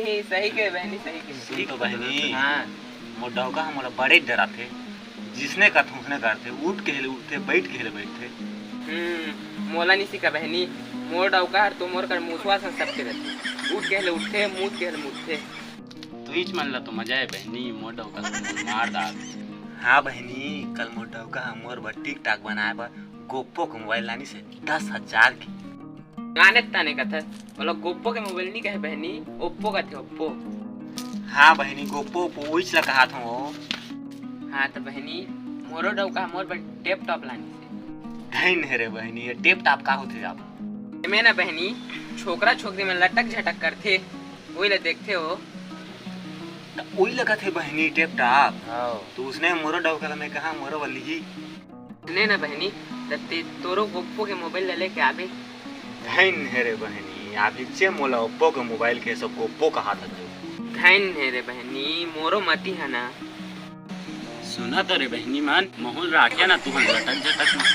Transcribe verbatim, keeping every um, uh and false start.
सही कहे बहनी, सही कहे। सुन तो बहनी, हाँ। मोर डौका ह मोला बड़े डराथे। जिसने कथों उसने करथे, उठ के हेले उठथे, बैठ के हेले बैठथे। हम्म, मोला नहीं सिखा बहनी, मोर डौका हर तो मोर कर मुसवा सन सबके रथे। उठ के हेले उठथे, मूत के हेले मूतथे। तुहिच मन ला तो मजा है बहनी, मोर डौका ला तो मार डाल। हाँ बहनी, कल मोर डौका ह मोर बर TikTok बनाए बर गोप्पो के मोबाइल लानिस हे दस हजार के। गाने ताने कथस, ओला गोप्पो के मोबाइल नहीं कहे बहनी, ओप्पो कथे, ओप्पो। हाँ बहनी, गोप्पो, ओप्पो, ओइच ला कहात हूँ। हाँ तो बहनी, मोरो डौका मोर बर टेप टॉप लानिस हे। धइन हे रे बहनी, ये टेप टॉप का होथे आप? एमे ना बहनी, छोकरा छोकरी मन लटक झटक करथे, ओई ला देखथे हो। त ओई ला कथे बहनी टेप टॉप। हाँ। तो उसने मोरो डौका ला मैं कहा मोरो वाली ही। सुने ना बहनी, त ते तोरो गोप्पो के मोबाइल ला लेके आबे। धइन हे रे बहनी, अभी जे मोला ओप्पो के मोबाइल के सब गोप्पो कहा था। धइन हे रे बहनी, मोरो मती है ना। सुना तो रे बहनी मन, माहौल राख्या ना तुहन लटक झटक में।